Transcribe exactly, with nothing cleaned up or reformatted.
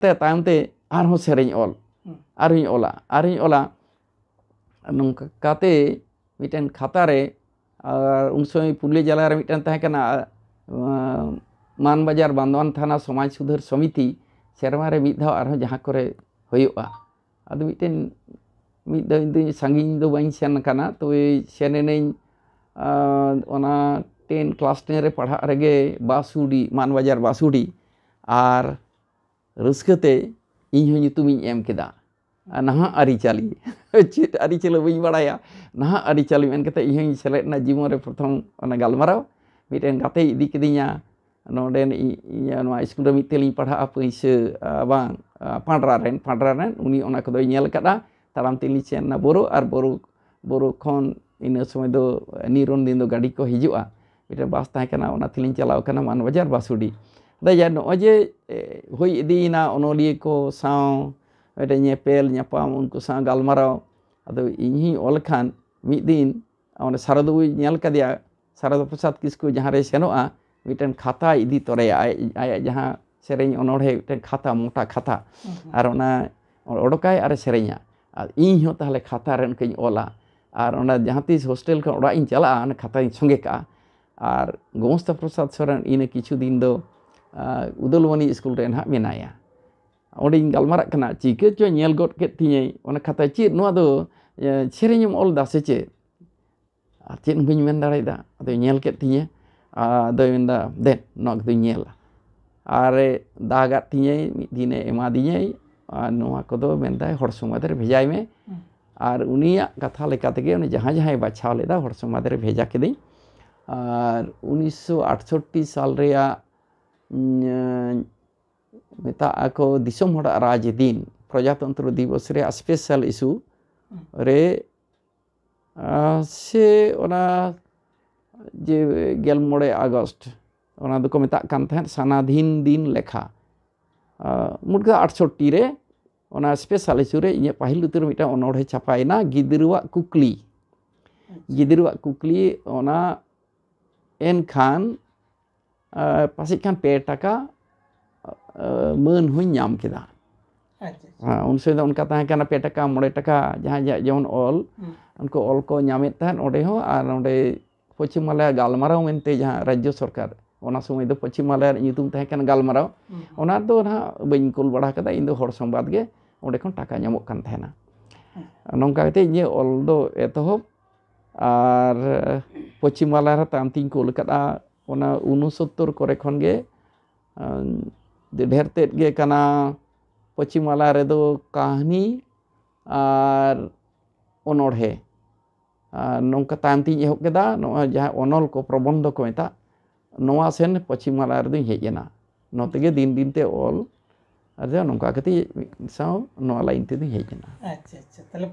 ᱛᱮ ᱛᱟᱭᱚᱢ ᱛᱮ ᱟᱨᱦᱚᱸ ᱥᱮᱨᱮᱧ ᱚᱞ, ᱦᱩᱸ᱾ ᱟᱨᱦᱚᱸᱧ ᱚᱞᱟ, ᱟᱨᱦᱚᱸᱧ ᱚᱞᱟ᱾ ᱱᱚᱝᱠᱟ ᱠᱟᱛᱮ ᱢᱤᱫᱴᱮᱱ ᱠᱷᱟᱛᱟ ᱨᱮ, ᱟᱨ ᱩᱱ ᱥᱚᱢᱚᱭ ᱯᱩᱨᱩᱞᱤᱭᱟᱹ ᱡᱮᱞᱟ ᱨᱮ ᱢᱤᱫᱴᱮᱱ ᱛᱟᱦᱮᱸ ᱠᱟᱱᱟ, ᱟᱸ, ᱢᱟᱱᱵᱟᱡᱟᱨ ᱵᱟᱱᱫᱳᱣᱟᱱ ᱛᱷᱟᱱᱟ ᱥᱚᱢᱟᱡᱽ ᱥᱩᱫᱷᱟᱹᱨ ᱥᱚᱢᱤᱛᱤ, ᱥᱮᱨᱢᱟ ᱨᱮ ᱢᱤᱫ ᱫᱷᱟᱣ ᱟᱨᱦᱚᱸ ᱡᱟᱦᱟᱸ ᱠᱚᱨᱮ ᱦᱩᱭᱩᱜᱼᱟ᱾ ᱟᱫᱚ ᱢᱤᱫᱴᱮᱱ, ᱢᱤᱫ ᱫᱷᱟᱣ ᱤᱧ ᱫᱚ ᱥᱟᱺᱜᱤᱧ ᱫᱚ ᱵᱟᱹᱧ ᱥᱮᱱ ᱟᱠᱟᱱᱟ, ᱛᱚᱵᱮ ᱥᱮᱱ ᱮᱱᱟᱹᱧ, ᱟᱸ, ᱚᱱᱟ ten, class ten ᱨᱮ ᱯᱟᱲᱦᱟᱜ ᱨᱮᱜᱮ ᱵᱟᱥᱩᱰᱤ, ᱢᱟᱱᱵᱟᱡᱟᱨ ᱵᱟᱥᱩᱰᱤ, ᱟᱨ ᱨᱟᱹᱥᱠᱟᱹ ᱛᱮ ᱤᱧ ᱦᱚᱸ ᱧᱩᱛᱩᱢᱤᱧ ᱮᱢ ᱠᱮᱫᱟ᱾ ᱟᱨ ᱱᱟᱦᱟᱜ ᱟᱹᱨᱤᱪᱟᱹᱞᱤ, ᱪᱮᱫ ᱟᱹᱨᱤᱪᱟᱹᱞᱤ ᱵᱟᱹᱧ ᱵᱟᱲᱟᱭᱟ, ᱱᱟᱦᱟᱜ ᱟᱹᱨᱤᱪᱟᱹᱞᱤ ᱢᱮᱱ ᱠᱟᱛᱮ ᱤᱧ ᱦᱚᱸᱧ ᱥᱮᱞᱮᱫ ᱮᱱᱟ ᱡᱤᱵᱚᱱ ᱨᱮ ᱯᱨᱚᱛᱷᱚᱢ ᱚᱱᱟ ᱜᱟᱞᱢᱟᱨᱟᱣ᱾ ᱢᱤᱫᱴᱮᱱ ᱜᱟᱛᱮᱭ ᱤᱫᱤ ᱠᱤᱫᱤᱧᱟ, ᱱᱚᱰᱮᱱ ᱤᱧ, ᱤᱧ ᱱᱚᱣᱟ ᱥᱠᱩᱞ ᱨᱮ ᱢᱤᱫ ᱛᱮᱞᱤᱧ ᱯᱟᱲᱦᱟᱜᱼᱟ, ᱯᱩᱭᱥᱟᱹ, ᱟ, ᱵᱟᱝ, ᱟ, ᱯᱟᱸᱰᱨᱟ ᱨᱮᱱ, ᱯᱟᱸᱰᱨᱟ ᱨᱮᱱ, ᱩᱱᱤ ᱚᱱᱟ ᱠᱚᱫᱚᱭ ᱧᱮᱞ ᱟᱠᱟᱫᱼᱟ᱾ ᱛᱟᱲᱟᱢ ᱛᱮᱞᱤᱧ ᱥᱮᱱ ᱮᱱᱟ ᱵᱳᱨᱳ, ᱟᱨ ᱵᱳᱨᱳ, ᱵᱳᱨᱳ ᱠᱷᱚᱱ ᱤᱱᱟᱹ ᱥᱚᱢᱚᱭ ᱫᱚ ᱱᱤᱨᱚᱱ ᱫᱤᱱ ᱫᱚ ᱜᱟᱹᱰᱤ ᱠᱚ ᱦᱤᱡᱩᱜᱼᱟ, ᱢᱤᱫᱴᱮᱱ ᱵᱟᱥ ᱛᱟᱦᱮᱸ ᱠᱟᱱᱟ, ᱚᱱᱟ ᱛᱮᱞᱤᱧ ᱪᱟᱞᱟᱣ ᱠᱟᱱᱟ ᱢᱟᱱᱵᱟᱡᱟᱨ ᱵᱟᱥᱩᱰᱤ᱾ ᱟᱫᱚ ᱡᱟ ᱱᱚᱜᱼᱚᱭ ᱡᱮ, ᱮ, ᱦᱩᱭ ᱤᱫᱤᱭᱮᱱᱟ ᱚᱱᱚᱞᱤᱭᱟᱹ ᱠᱚ ᱥᱟᱶ ᱢᱤᱫᱴᱮᱱ ᱧᱮᱯᱮᱞ ᱧᱟᱯᱟᱢ, ᱩᱱᱠᱩ ᱥᱟᱶ ᱜᱟᱞᱢᱟᱨᱟᱣ᱾ ᱟᱫᱚ ᱤᱧ ᱦᱚᱸᱧ ᱚᱞ ᱠᱷᱟᱱ ᱢᱤᱫ ᱫᱤᱱ ᱚᱸᱰᱮ ᱥᱟᱨᱚᱫᱟ ᱵᱟᱹᱵᱩᱭ ᱧᱮᱞ ᱠᱟᱫᱮᱭᱟ, ᱥᱟᱨᱚᱫᱟ ᱯᱨᱚᱥᱟᱫᱽ ᱠᱤᱥᱠᱩ ᱡᱟᱦᱟᱸ ᱨᱮᱭ ᱥᱮᱱᱚᱜᱼᱟ, ᱢᱤᱫᱴᱮᱱ ᱠᱷᱟᱛᱟᱭ ᱤᱫᱤ ᱛᱚᱨᱟᱭᱟ, ᱟᱡ, ᱟᱭᱟᱜ ᱡᱟᱦᱟᱸ ᱥᱮᱨᱮᱧ ᱚᱱᱚᱬᱦᱮ ᱢᱤᱫᱴᱮᱱ ᱠᱷᱟᱛᱟ, ᱢᱚᱴᱟ ᱠᱷᱟᱛᱟ, ᱦᱩᱸ, ᱦᱩᱸ᱾ ᱟᱨ ᱚᱱᱟ ᱚᱰᱚᱠᱟᱭ ᱟᱨᱮ ᱥᱮᱨᱮᱧᱟ᱾ ᱟᱨ ᱤᱧ ᱦᱚᱸ ᱛᱟᱦᱞᱮ ᱠᱷᱟᱛᱟ ᱨᱮ ᱚᱱᱠᱟᱧ ᱚᱞᱟ, ᱟᱨ ᱚᱱᱟ ᱡᱟᱦᱟᱸ ᱛᱤᱥ ᱦᱳᱥᱴᱮᱞ ᱠᱷᱚᱱ ᱚᱲᱟᱜ ᱤᱧ ᱪᱟᱞᱟᱜᱼᱟ, ᱚᱱᱟ ᱠᱷᱟᱛᱟᱧ ᱥᱚᱸᱜᱮ ᱠᱟᱜᱼᱟ᱾ ᱟᱨ ᱜᱳᱢᱚᱥᱛᱟ ᱯᱨᱚᱥᱟᱫᱽ ᱥᱚᱨᱮᱱ ᱤᱱᱟᱹ ᱠᱤᱪᱷᱩ ᱫᱤᱱ ᱫᱚ, ᱟ, ᱩᱫᱚᱞᱵᱚᱱᱤ ᱥᱠᱩᱞ ᱨᱮ ᱱᱟᱦᱟᱜ ᱢᱮᱱᱟᱭᱟ᱾ ᱚᱸᱰᱮᱧ ᱜᱟᱞᱢᱟᱨᱟᱜ ᱠᱟᱱᱟ, ᱪᱤᱠᱟᱹ ᱪᱚ ᱧᱮᱞ ᱜᱚᱫ ᱠᱮᱫ ᱛᱤᱧᱟᱹᱭ ᱚᱱᱟ ᱠᱷᱟᱛᱟ, "ᱪᱮᱫ ᱱᱚᱣᱟ ᱫᱚ, ᱮ, ᱥᱮᱨᱮᱧᱮᱢ ᱚᱞ ᱫᱟ ᱥᱮ ᱪᱮᱫ?" ᱟᱨ ᱪᱮᱫ ᱦᱚᱸ ᱵᱟᱹᱧ ᱢᱮᱱ ᱫᱟᱲᱮᱭᱟᱫᱟ᱾ ᱟᱫᱚᱭ ᱧᱮᱞ ᱠᱮᱫ ᱛᱤᱧᱟᱹ, ᱟᱫᱚᱭ ᱢᱮᱱᱫᱟ, "ᱫᱮᱱ, ᱱᱚᱣᱟ ᱠᱚᱫᱚᱧ ᱧᱮᱞᱟ᱾" ᱟᱨᱮ ᱫᱟᱜᱟᱫ ᱛᱤᱧᱟᱹᱭ, ᱢᱤᱫ ᱫᱤᱱᱮ ᱮᱢᱟᱫᱤᱧᱟᱹᱭ, ᱟᱨ ᱱᱚᱣᱟ ᱠᱚᱫᱚ ᱢᱮᱱᱫᱟᱭ, "ᱦᱚᱲ ᱥᱚᱢᱟᱡᱽ ᱨᱮ ᱵᱷᱮᱡᱟᱭ ᱢᱮ᱾" ᱦᱩᱸ᱾ ᱟᱨ ᱩᱱᱤᱭᱟᱜ ᱠᱟᱛᱷᱟ ᱞᱮᱠᱟ ᱛᱮᱜᱮ ᱩᱱᱤ ᱡᱟᱦᱟᱸ ᱡᱟᱦᱟᱸᱭ ᱵᱟᱪᱷᱟᱣ ᱞᱮᱫᱟ, ᱦᱚᱲ ᱥᱚᱢᱟᱡᱽ ᱨᱮ ᱵᱷᱮᱡᱟ ᱠᱤᱫᱟᱹᱧ᱾ ᱟᱨ ᱩᱱᱤᱥᱥᱚ ᱟᱴᱥᱚᱴᱴᱤ ᱥᱟᱞ ᱨᱮᱭᱟᱜ, ᱩᱸ, ᱢᱮᱛᱟᱜ ᱟᱠᱚ ᱫᱤᱥᱚᱢ ᱦᱚᱲᱟᱜ ᱨᱟᱡᱽ ᱫᱤᱱ, ᱯᱨᱚᱡᱟᱛᱚᱱᱛᱨᱚ ᱫᱤᱵᱚᱥ ᱨᱮᱭᱟᱜ special issue ᱦᱩᱸ᱾ ᱨᱮ, ᱟᱸ, ᱥᱮ ᱚᱱᱟ ᱡᱮ ᱜᱮᱞ ᱢᱚᱬᱮ ᱟᱜᱚᱥᱴ, ᱚᱱᱟ ᱫᱚᱠᱚ ᱢᱮᱛᱟᱜ ᱠᱟᱱ ᱛᱟᱦᱮᱸᱫ ᱥᱟᱱᱟᱫᱷᱤᱱ ᱫᱤᱱ ᱞᱮᱠᱷᱟ᱾ ᱟᱸ, ᱢᱩᱴᱜᱟᱹ ᱟᱴᱥᱚᱴᱴᱤ ᱨᱮ ᱚᱱᱟ special issue ᱨᱮ ᱤᱧᱟᱹᱜ ᱯᱟᱹᱦᱤᱞ ᱩᱛᱟᱹᱨ ᱢᱤᱫᱴᱟᱝ ᱚᱱᱚᱬᱦᱮ ᱪᱷᱟᱯᱟᱭᱮᱱᱟ, ᱜᱤᱫᱽᱨᱟᱹᱣᱟᱜ ᱠᱩᱠᱞᱤ᱾ ᱜᱤᱫᱽᱨᱟᱹᱣᱟᱜ ᱠᱩᱠᱞᱤ, ᱚᱱᱟ ᱮᱱᱠᱷᱟᱱ, ᱟᱸ, ᱯᱟᱥᱮᱡ ᱠᱷᱟᱱ ᱯᱮ ᱴᱟᱠᱟ, ᱢᱟᱹᱱ ᱦᱚᱸᱧ ᱧᱟᱢ ᱠᱮᱫᱟ᱾ ᱟᱪᱪᱷᱟ, ᱟᱪᱪᱷᱟ᱾ ᱦᱮᱸ, ᱩᱱ ᱥᱚᱢᱚᱭ ᱫᱚ ᱚᱱᱠᱟ ᱛᱟᱦᱮᱸ ᱠᱟᱱᱟ, ᱯᱮ ᱴᱟᱠᱟ, ᱢᱚᱬᱮ ᱴᱟᱠᱟ, ᱡᱟᱦᱟᱸᱭ ᱡᱟᱦᱟᱸ ᱡᱮᱢᱚᱱ ᱚᱞ, ᱦᱩᱸ᱾ ᱩᱱᱠᱩ ᱚᱞ ᱠᱚ ᱧᱟᱢᱮᱫ ᱛᱟᱦᱮᱸᱫ ᱚᱸᱰᱮ ᱦᱚᱸ, ᱟᱨ ᱚᱸᱰᱮ ᱯᱚᱪᱷᱤᱢ ᱵᱟᱝᱞᱟ ᱜᱟᱞᱢᱟᱨᱟᱣ ᱢᱮᱱᱛᱮ ᱡᱟᱦᱟᱸ ᱨᱟᱡᱽᱡᱚ ᱥᱚᱨᱠᱟᱨ, ᱚᱱᱟ ᱥᱚᱢᱚᱭ ᱫᱚ ᱯᱚᱪᱷᱤᱢ ᱵᱟᱝᱞᱟ ᱨᱮᱭᱟᱜ ᱧᱩᱛᱩᱢ ᱛᱟᱦᱮᱸ ᱠᱟᱱᱟ ᱜᱟᱞᱢᱟᱨᱟᱣ, ᱦᱩᱸ, ᱦᱩᱸ᱾ ᱚᱱᱟ ᱫᱚ ᱱᱟᱦᱟᱜ ᱵᱟᱹᱧ ᱠᱩᱞ ᱵᱟᱲᱟ ᱠᱟᱫᱟ, ᱤᱧ ᱫᱚ ᱦᱚᱲ ᱥᱚᱝᱵᱟᱫ ᱜᱮ ᱚᱸᱰᱮ ᱠᱷᱚᱱ ᱴᱟᱠᱟ ᱧᱟᱢᱚᱜ ᱠᱟᱱ ᱛᱟᱦᱮᱱᱟ᱾ ᱦᱩᱸ᱾ ᱱᱚᱝᱠᱟ ᱠᱟᱛᱮ ᱤᱧᱟᱹᱜ ᱚᱞ ᱫᱚ ᱮᱛᱚᱦᱚᱵ, ᱟᱨ ᱯᱚᱪᱷᱤᱢ ᱵᱟᱝᱞᱟ ᱨᱮ ᱛᱟᱭᱚᱢ ᱛᱤᱧ ᱠᱩᱞ ᱟᱠᱟᱫᱼᱟ, ᱚᱱᱟ ᱩᱱᱩᱥᱚᱛᱛᱚᱨ ᱠᱚᱨᱮ ᱠᱷᱚᱱ ᱜᱮ, ᱟᱸ, ᱰᱷᱮᱨ ᱛᱮᱫ ᱜᱮ ᱠᱟᱱᱟ ᱯᱚᱪᱷᱤᱢ ᱵᱟᱝᱞᱟ ᱨᱮᱫᱚ ᱠᱟᱹᱦᱱᱤ ᱟᱨ ᱚᱱᱚᱬᱦᱮ᱾ ᱟᱨ ᱱᱚᱝᱠᱟ ᱛᱟᱭᱚᱢ ᱛᱤᱧ ᱮᱦᱚᱵ ᱠᱮᱫᱟ, ᱱᱚᱜᱼᱚᱭ ᱡᱟᱦᱟᱸ ᱚᱱᱚᱞ ᱠᱚ, ᱯᱨᱚᱵᱚᱱᱫᱷᱚ ᱠᱚ ᱢᱮᱛᱟᱜ, ᱱᱚᱣᱟ ᱥᱮᱱ ᱯᱚᱪᱷᱤᱢ ᱵᱟᱝᱞᱟ ᱨᱮᱫᱚᱧ ᱦᱮᱡ ᱮᱱᱟ᱾ ᱱᱚᱛᱮ ᱜᱮ ᱫᱤᱱ ᱫᱤᱱ ᱛᱮ ᱚᱞ, ᱟᱨ ᱱᱚᱝᱠᱟ ᱠᱟᱛᱮ ᱢᱤᱫ ᱥᱟᱶ ᱱᱚᱣᱟ ᱞᱟᱭᱤᱱ ᱛᱮᱫᱚᱧ ᱦᱮᱡ ᱮᱱᱟ᱾ ᱟᱪᱪᱷᱟ, ᱟᱪᱪᱷᱟ᱾ ᱛᱟᱦᱞᱮ